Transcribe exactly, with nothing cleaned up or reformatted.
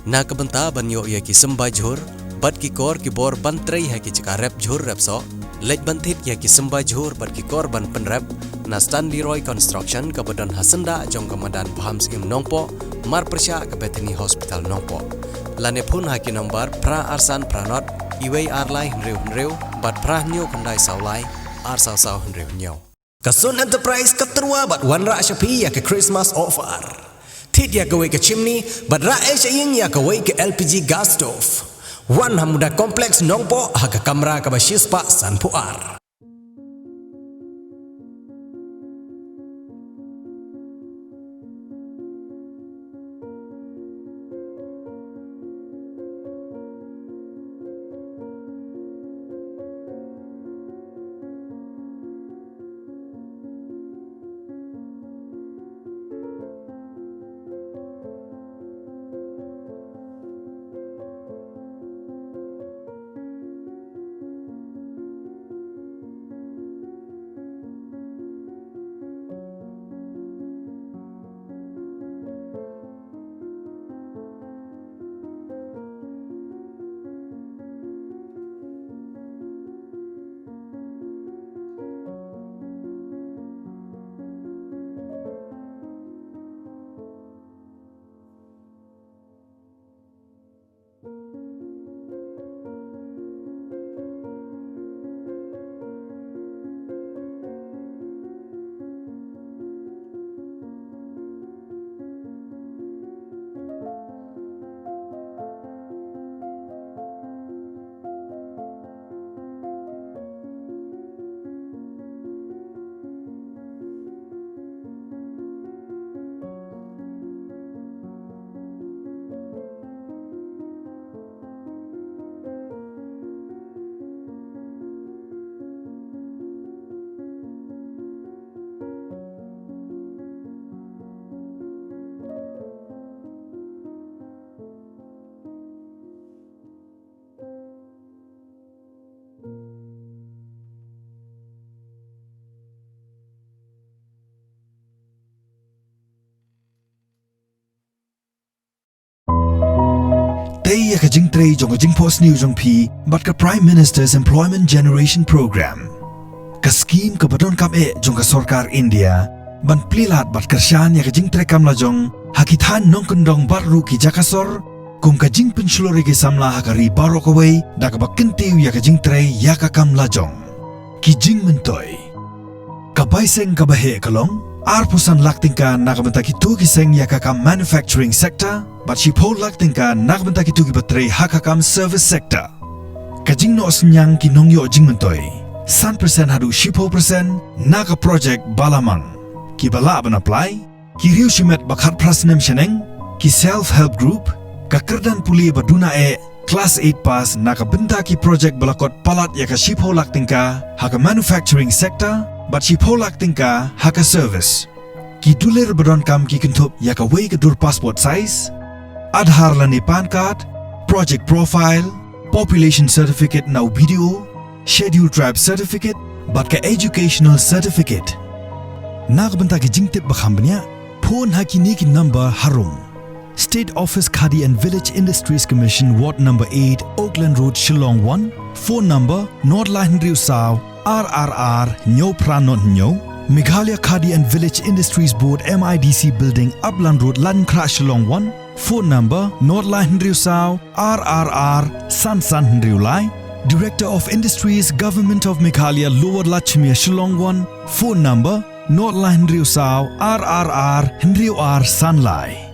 Na ka bynta ban ïoh ïa ki symbai jhur bad ki kor ki bor ban trei ha ki jaka rep jhur rep soh, leit ban thied ïa ki symbai jhur bad ki kor ban pynrep na Stanley Roy Construction kaba don ha syndah jong ka madan Bham Syiem Nongpoh, marpyrshah ka Bethany Hospital Nongpoh. Lane phone ha ki nombar phra ar san phra nod, iwei ar lai hynriew hynriew, bad phra hynñiew khyndai saw lai, ar saw saw hynriew hynñiew. Ka Sun Enterprise ka tyrwa bad wanrah sha phi ïa ka Christmas offer. Thied ïa kawei ka chimney bad rah ei sha ïing ïa kawei ka L P G gas stove. Wan ha Muda Complex Nongpoh ha ka kamra kaba shispah sanphew ar. Tei ïa ka jingtrei jong ka jingphohsniew jong phi bad ka Prime Minister's Employment Generation Programme. Ka skhim kaba donkam eh jong ka sorkar India ban plie lad bad kyrshan ïa ka jingtrei kam lajong ha ki thaiñ nongkyndong bad ruh ki jaka sor, kum ka jingpynshlur ïa ki samla ha ka ri baroh kawei da kaba kyntiew ïa ka jingtrei ïa ka kam lajong. Ki jingmyntoi. Ka bai seng kaba heh ka long arphew san lak tyngka na ka bynta kito ki seng ïa ka kam manufacturing sector, bad shiphew lak tyngka na ka bynta kito kiba trei ha ka kam service sector. Ka jingnoh synñiang ki nongïoh jingmyntoi, san percent haduh shiphew percent na ka project ba la mang. Kiba lah ban apply, ki riew shimet ba khatphra snem shaneng, ki self help group, ka kyrdan pule ba duna eh, class eight pass na ka bynta ki project ba la kot palat ïa ka shiphew lak tyngka ha ka manufacturing sector, bad shiphew lak tyngka ha ka service. Ki dulir ba donkam ki kynthup ïa kawei ka dur passport size, Aadhaar lane PAN card, project profile, population certificate na u B D O, Scheduled Tribe certificate, bad ka educational certificate. Na ka bynta ki jingtip ba kham bniah, phone ha kine ki number harum. State Office Khadi and Village Industries Commission, Ward number eight, Oakland Road, Shillong one, phone number nod lai hynriew saw, ar ar ar, hynñiew phra nod hynñiew. Meghalaya Khadi and Village Industries Board, M I D C Building, Upland Road, Laitumkhrah, Shillong one, phone number nod lai hynriew saw, ar ar ar, san san hynriew lai. Director of Industries, Government of Meghalaya, Lower Lachmere, Shillong one, phone number nod lai hynriew saw, ar ar ar, hynriew ar san lai.